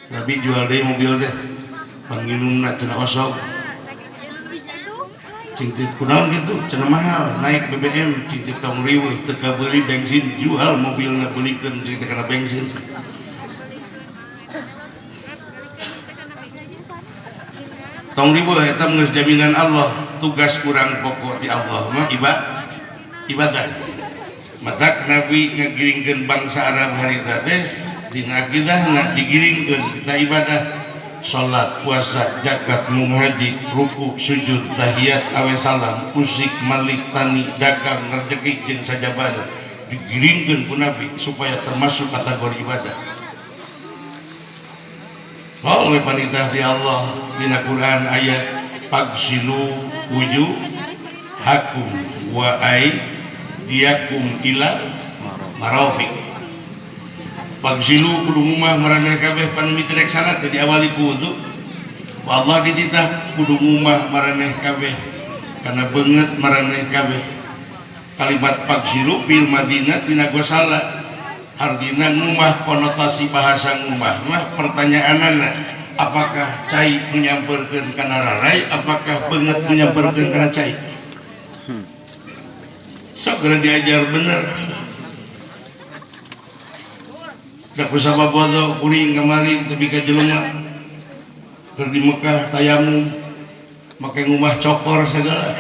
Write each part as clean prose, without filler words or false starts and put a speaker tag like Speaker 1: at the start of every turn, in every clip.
Speaker 1: Nabi jual deui mobil teh panginumna cenah osok cing teh kunaon kitu cenah mahal naik BBM cing teh tong riweuh teu kabeuli bensin jual mobilna beulikeun cing teh kana bensin. Tong riweuh eta geus jaminan Allah, tugas urang pokok ti Allah mah ibadah. Matak Nabi ngagiringkeun bangsa Arab harita teh dina akidahna digiringkeun kita ibadah, salat, puasa, zakat, mung haji, ruku, sujud, tahiyat, awe salam, usik, malik, tani, dagang, ngerjeki jeung sajabana digiringkeun ku Nabi supaya termasuk kategori ibadah. Oleh panitah di Allah dina Quran ayat pagsilu wujuhakum wa aydiyakum ila marafiq. Pagsilu kudu ngumah maraneh kabeh panimiti rek salat teh diawali ku wudu. Wa Allah dititah kudu ngumah maraneh kabeh kana beungeut maraneh kabeh. Kalimat pagsilu fil madinah tina gosala artina ngumah konotasi bahasa ngumah mah pertanyaanana apakah cai menyamperkeun kana rarai apakah beungeut menyamperkeun kana cai. Sok geura diajar bener. Da kusabab bodoh kuring kamari tepi ka jelema keur di Mekah tayamum make ngumah cokor segala.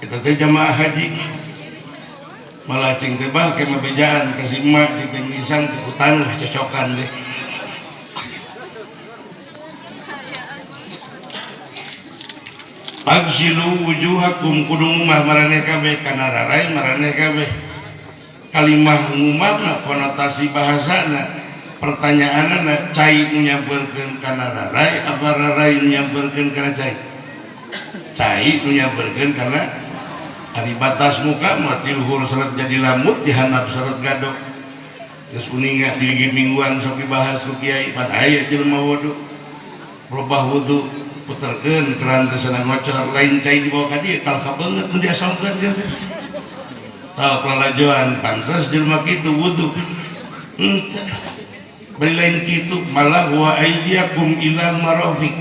Speaker 1: Eta teh jamaah haji. Malah cing teh bah ke mabejaan ka si emak cing teh ngisang ku taneuh cocokan deh. Pagsilu wujuhakum kudu ngumah maraneh kabeh kana rarai maraneh kabeh. Kalimah ngumahna konotasi bahasana pertanyaanana cai nu nyamperkeun kana rarai apa rarai nu nyamperkeun kana cai? Cai nu nyamperkeun kana ari batas muka mah ti luhur seret jadi lamut di handap seret gadok. Geus uninga di mingguan sok dibahas ku kiai pan aya jelema wudu. Robah wudu puterkeun keran teh sana ngocor lain cai dibawa ka dieu kalah ka beungeut nu diasongkeun kieu teh. Tah pelalajoan pantes jelema kitu wudu. Henteu. Bari lain kitu malah wa aydiyakum ilal marafiq.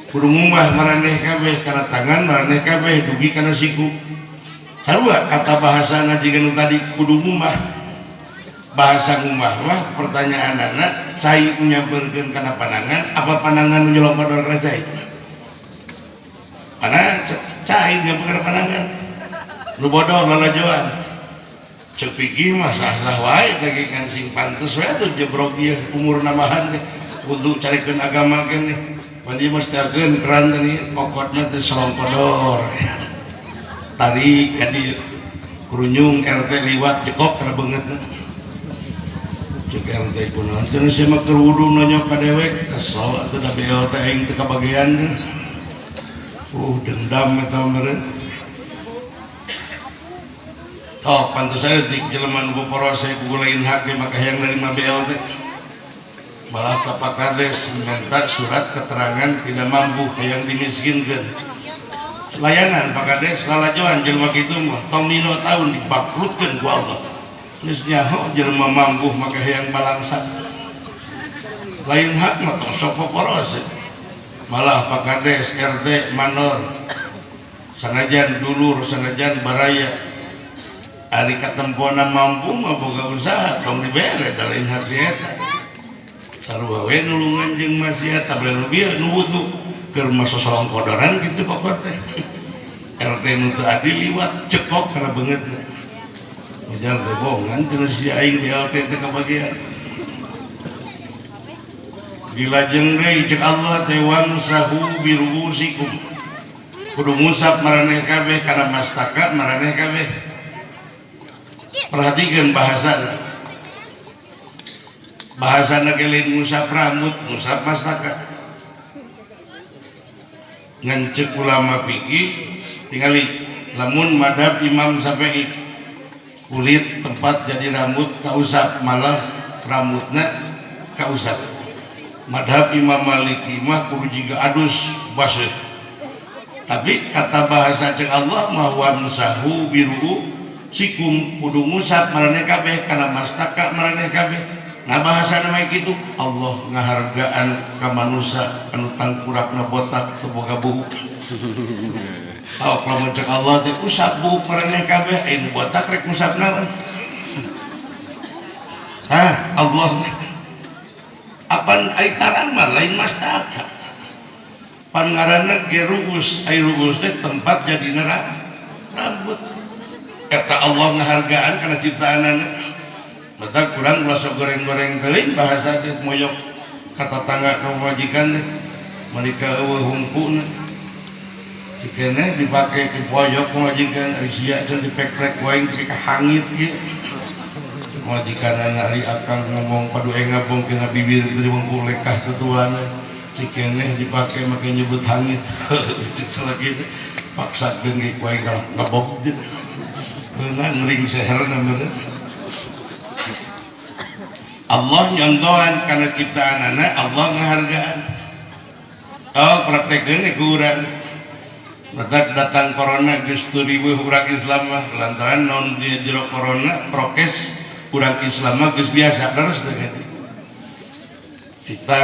Speaker 1: Kudu ngumah maraneh kabeh kana tangan maraneh kabeh dugi kana siku. Sarua kata bahasana jiga nu tadi kudu ngumah. Bahasa ngumah mah pertanyaanana cai nu nyamperkeun kana panangan apa panangan nu nyelongkodor kana cai? Pana cai nyamperkeun kana panangan. Nu bodoh lalajoan. Ceuk pikir mah sah-sah wae lagi kan sing pantes wae atuh jebrok ieu umur namahan teh kudu carikeun agama keneh. Pan ieu mah setelkeun keran teh kokotna teh selongkodor. Tari ka dieu kurunyung RT liwat jekok kana beungeutna. Cek RT kunaon cenah sia mah keur wudu nonyok ka dewek kesel atuh da BLT aing teu kabagean teh. Dendam eta mah meureun. Tok pantes saya di jelema nu poporose ku lain hak ge maka hayang nerima BLT. Malah ka Pak Kades minta surat keterangan tidak mampu hayang dimiskinkeun. Layanan Pak Kades lalajoan jelema kitu mah tong nino tahun dibangkrutkeun ku Allah. Geus nyaho jelema mampu maka hayang balangsa. Lain hak mah tong sok poporose. Malah Pak Kades RT Manor sanajan dulur sanajan baraya ari katempona mampu mah boga usaha tong dibere da lain hak si eta. Sarua we nulungan jeung maksiat bari nu bieu nu wudu keur mah sosolongkodoran kitu pokok teh. RT nu teu adil liwat cekok kana beungeutna. Ujar teh bohongan cenah si aing BLT teh kabagian. Dilajeng deui ceuk Allah teh wamsahu biruusikum. Kudu ngusap maraneh kabeh kana mastaka maraneh kabeh. Perhatikan bahasana. Bahasana ge lain ngusap rambut, ngusap mastaka. Ngan ceuk ulama fikih tingali lamun madhab Imam Syafi'i kulit tempat jadi rambut kausap malah rambutna kausap. Madhab Imam Maliki mah kudu jiga adus baseuh. Tapi kata bahasa ceuk Allah mah wamsahu biru'u sikum kudu ngusap maraneh kabeh kana mastaka maraneh kabeh. Nah bahasa nama kitu Allah ngahargaan ka manusia anu tangkurakna botak teu boga buuk. Oh, lamun cek Allah teh usap buuk maraneh kabeh, aya nu botak rek ngusap naon? Hah, Allah apan ai tarang mah lain mastaka. Pan ngaranna ge ruus, ai ruus teh tempat jadina rambut. Kata Allah ngahargaan kana ciptaanana. Mata kurang ulah sok goreng-goreng teuing bahasa teh moyok ka tatangga ka pamajikan teh. Mereka eueuh hungkuna. Cikene dipake ku poyok pamajikan ari sia can dipek-prek wae tepi ka hangit ieu. Pamajikanana ari akang ngomong padu engabong kena bibir teh wungkul lekah tutulanna. Cikene dipake make nyebut hangit. Cek salaki teh paksakeun ge ku aing ngebok teh. Beunang ngering seherna meureun. Allah nyontohan karena ciptaanana Allah ngahargaan. Oh praktekeun ku urang. Batak datang corona geus teu riweuh urang Islam mah lantaran naon di jero corona prokes urang Islam mah geus biasa terus teh kitu. Kita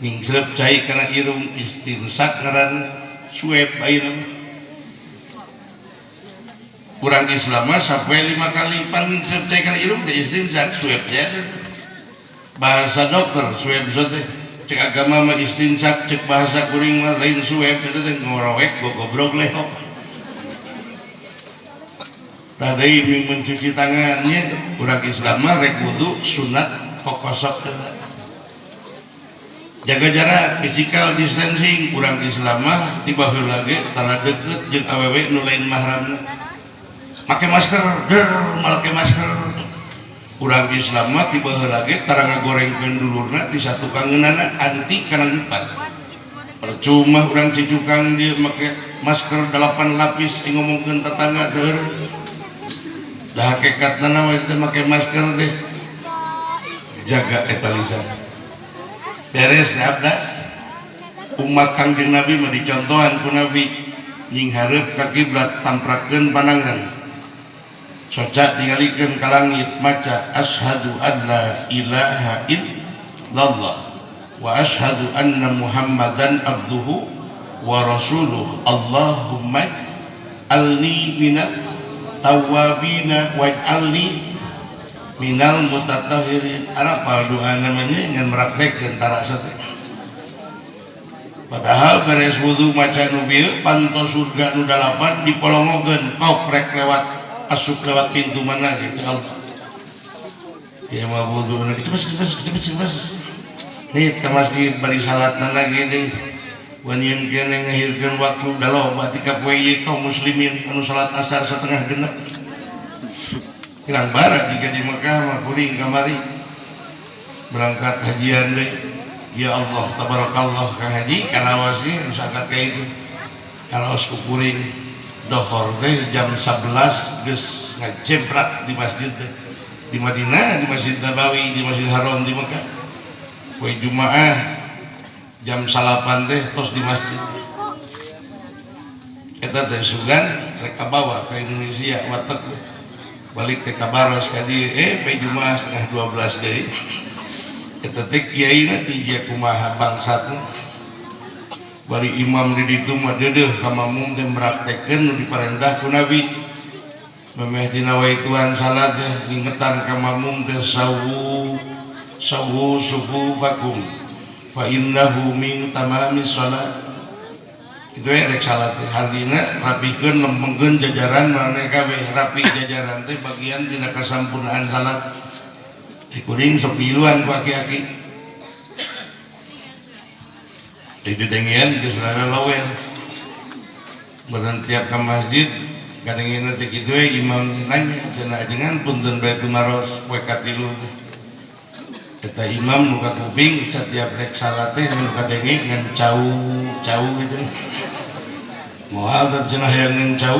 Speaker 1: nyingsreup cai kana irung istinsak ngaranna swab ayeuna mah. Urang Islam mah sampai 5 kali pan nyingsreup cai kana irung teh istinsak swab ya. Bahasa dokter swab teh cek agama mah istinsak cek bahasa kuring mah lain swab eta teh ngorowek gogobrog lehok. Tadi mencuci tangannya urang Islam mah rek wudu sunat kokosok jaga jarak physical distancing urang Islam mah tiba heula ge tara deukeut jeung awewe nu lain mahramna make masker der make masker urang Islam mah tiba heula ge tara ngagorengkeun dulurna ti satukangeunana anti kana empat percuma urang cicukang dia make masker 8 lapis ngomongkeun tetangga teu dah hakikatna mah teh make masker teh jaga eta lisan beres teh abdas umat Kangjeng Nabi mah dicontohan ku Nabi nyinghareup ka kiblat tamprakeun panangan soca tingalikeun ka langit maca asyhadu an la ilaha illallah wa asyhadu anna Muhammadan abduhu wa rasuluh Allahumma alni minat tawwabina waj'alni minal mutatahhirin. Arapal doa namanya ngan meraktekeun tarasa teh. Padahal beres wudu maca nu bieu panto surga nu 8 dipolongokeun koprek lewat asup lewat pintu mana gitu Allah. Ya mah wudu cepet cepet cepet cepet. Nih ke masjid bari salatna lagi deui. Wanian kene ngahirkeun waktu da loba tika poe ieu kaum muslimin anu salat asar 5:30. Kirang bara jika di Mekah mah kuring kamari berangkat hajian deui. Ya Allah tabarakallah Kang Haji karaos ieu anu sangkat ka itu. Karaos ku kuring dohor teh jam 11 geus ngajemprak di masjid teh. Di Madinah, di Masjid Nabawi, di Masjid Haram di Mekah. Poe Jumaah jam 9 teh tos di masjid. Eta teh sugan rek kabawa ka Indonesia watek teh. Balik ke Kabaros ka dieu poe Jumaah 11:30 deui. Eta teh kiaina ti dia kumaha bangsatna. Bari imam di ditu mah deudeuh ka makmum teh meraktekeun nu diparentah ku Nabi. Memeh dina waituan salat teh ngingetan ka makmum teh sawu sawu sufufakum fa innahu min tamamis salat. Itu ya rek salat teh hartina rapikeun lempengkeun jajaran maneh kabeh rapi jajaran teh bagian tina kasampurnaan salat. Kuring sepiluan ku aki-aki. Jadi dengian geus rada lower. Beureun tiap ka masjid kadangina teh kitu we imam nanya cenah ajengan punten bae tumaros poe katilu teh. Eta imam nu kakuping setiap rek salat teh nu kadenge ngan cau-cau gitu. Moal teh cenah hayang ngan cau.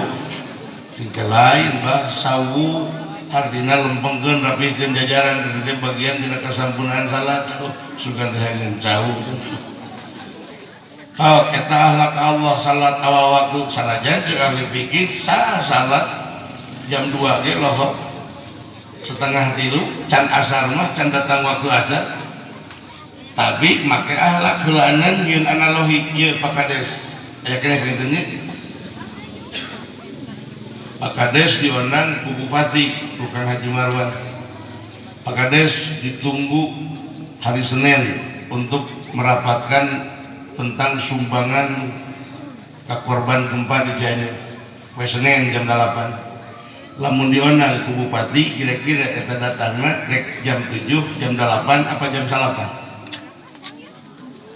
Speaker 1: Cing lain bah sawu artina lempengkeun rapihkeun jajaran teh bagian tina kasampurnaan salat sugan teh hayang ngan cau. Oh, eta akhlak Allah salat awal waktu sanajan jeung ahli fikih sah salat jam 2 ge lohor. 2:30 can asar mah can datang waktu asar tapi make akhlak heulaanan nyieun analogi ieu Pak Kades aya keneh begitu nya. Pak Kades diundang ku Bupati ku Kang Haji Marwan. Pak Kades ditunggu hari Senin untuk merapatkan tentang sumbangan ke korban gempa di Cianjur. Poe Senin jam 8. Lamun diundang ku Bupati kira-kira eta datangna rek jam 7, jam 8 apa jam 9?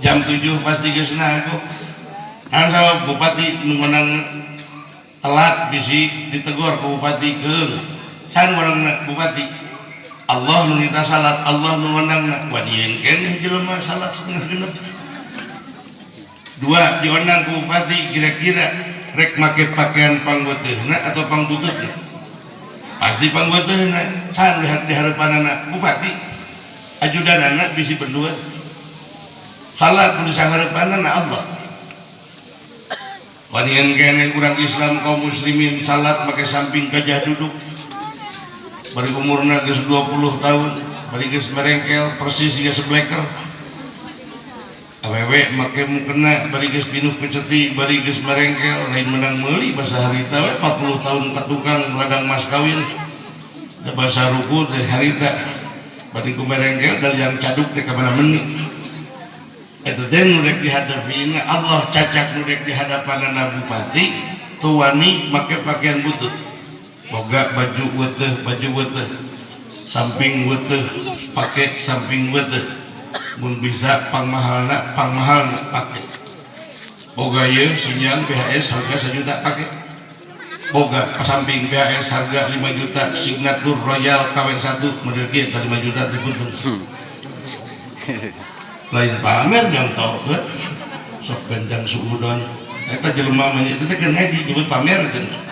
Speaker 1: Jam 7 pasti geus aku. Kan sama Bupati nu ngundang telat bisi ditegur ku Bupati keung. Can ngundangna Bupati. Allah nu nita salat, Allah nu ngundangna. Wadian keneh jelema salat 5:30. Dua, diundang ku Bupati kira-kira rek make pakaian pangweuteuhna atau pangbututna? Pasti pangweuteuhna. Can di hareupanana Bupati. Ajudanana bisi berdua. Salat kudu sahareupanana Allah. Wanian keneh urang Islam kaum muslimin salat make samping gajah duduk. Bari umurna geus 20 tahun, bari geus merengkel persis siga sebleker. Awewe make mukena bari geus pinuh peceti, bari geus merengkel, lain menang meuli basa harita we 40 tahun ka tukang ladang mas kawin. Da basa ruku teh harita. Bari ku merengkel dari yang caduk teh ka mana meni. Eta teh nu rek dihadapi Allah cacak nu rek dihadapanana bupati teu wani make pakaian butut. Boga baju weuteuh, samping weuteuh, pake samping weuteuh. Mun bisa pangmahalna, pangmahalna pake. Boga ieu sinyal BHS harga 1 juta pake. Boga samping BHS harga 5 juta signatur Royal KW1 model kieu tadi 5 juta teh punten. Lain pamer nyontoh sok ganjang suudon eta jelema mah eta teh keur ngaji nyebut pamer cenah.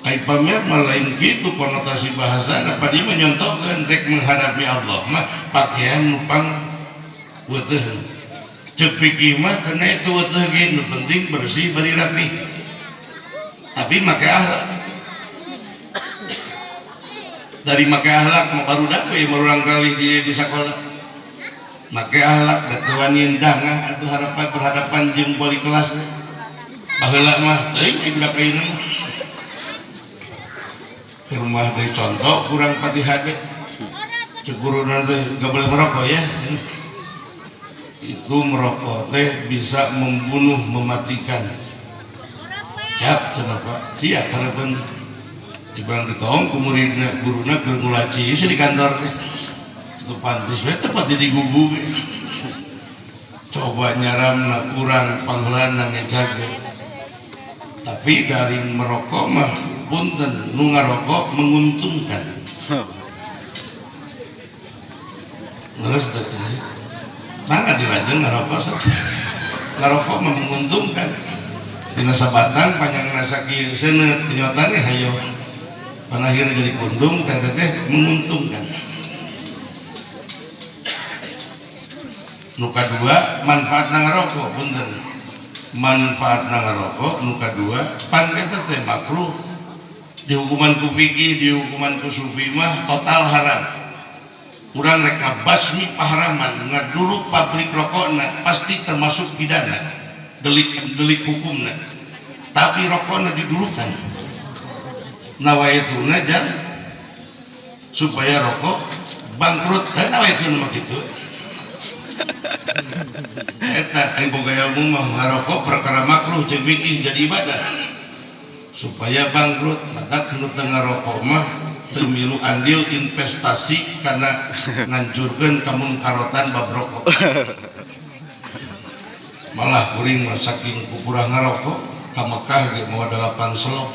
Speaker 1: Ai pamer mah lain kitu konotasi bahasana padi mah nyontohkeun rek menghadapi Allah mah pakaian nu pang weuteuh. Ceuk pikir mah kana itu weuteuh ge nu penting bersih bari rapi. Tapi make akhlak. Dari make akhlak mah barudak we murang kali di sakola. Make akhlak da teu wani dangah atuh harapan berhadapan jeung wali kelas teh. Baheula mah teuing ai budak ayeuna mah. Ke rumah teh contoh kurang Fatihah teh. Ceuk guruna teh gak boleh merokok ya. Itu merokok teh bisa membunuh, mematikan. Siap cenah Pak. Siap harapan dibarang ditong ku muridna guruna keur ngulaci di kantor teh. Itu pantis we tepat jadi gugu we. Coba nyaramna kurang pangheulana ngecage. Tapi dari merokok mah punten nu ngarokok menguntungkan. Terus teh mangga dilajeng ngarokok sok. Ngarokok mah menguntungkan. Dina sabatang panjangna sakieu seuneut dinyotan ge hayo. Pan akhirnya jadi kuntung teh teh menguntungkan. Nu kadua manfaatna ngarokok punten. Manfaatna ngarokok nu kadua pan eta teh makruh. Dihukuman ku fikih, dihukuman ku sufi mah total haram. Urang rek ngabasmi paharaman, ngaduruk pabrik rokokna pasti termasuk pidana, delik hukumna. Tapi rokokna didurukan. Nawaituna jang supaya rokok bangkrut, kan nawaituna mah kitu. Eta aing boga ilmu mah ngarokok perkara makruh jeung fikih jadi ibadah. Supaya bangkrut, maka nu teu ngarokok mah teu milu andil investasi karena ngancurkeun kamunkarotan bab rokok. Malah kuring mah saking kupurah ngarokok ka Mekah ge mawa 8 selop.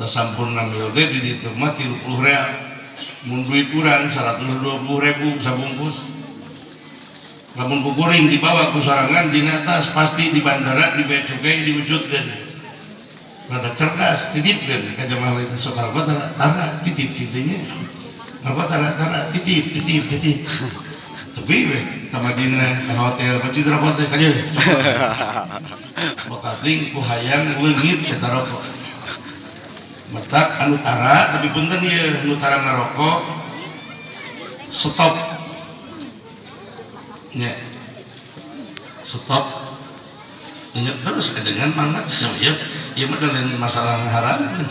Speaker 1: Da sampurna mil teh di ditu mah 30 real. Mun duit urang 120.000 sabungkus. Lamun ku kuring dibawa ku sorangan dina tas pasti di bandara di bea cukai diwujudkeun. Rada cerdas titipkeun ka jamaah lain sok ngarokok tara tara titip cintanya. Ngarokok tara tara titip titip titip. Tapi we ka Madinah ka hotel ka Citra Hotel ka dieu. Bakating ku hayang leungit eta rokok. Matak anu tara, tapi punten ieu, nu tara ngarokok stop nya, stop nya. Terus dengan mangga ya, ieu mah lain masalah haram.